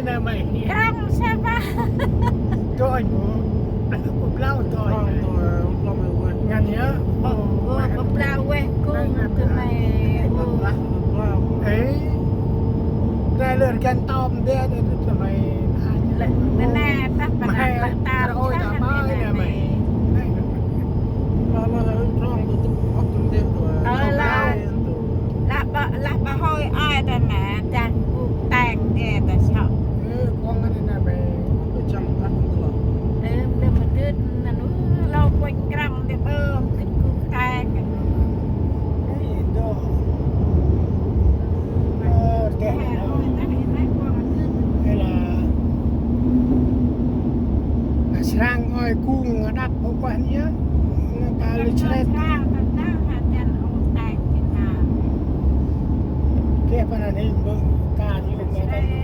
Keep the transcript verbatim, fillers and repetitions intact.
Nê mày. Krŏng sapa? Dôih mô. Blau dôih. Ngăn nhớ. Blau ueh kŭng tơ mê. Ê. Nê lơ rgăn tôm đê đê tơ mê. Lơ nê tah pă mhe. Ôi ta mơ nê mày. Ơ, lah. Lah bă, lah bă hơi ai ta mê, dah kŭk teng đê ta sŏ. Ơ, kuŏng ngăn nê mê. Ơ, đe ma dơt năn, ơ, lŏ kuănh krăng đe bơm, kŭk teng. Ê, đô. Ơ, đe. Ê, lah. Srăng ơi kŭng đăp hŏ kuănh nhá. Nê ta lĕ chlet. Kê pa năn hên bơ̆ kan yŭ ma ta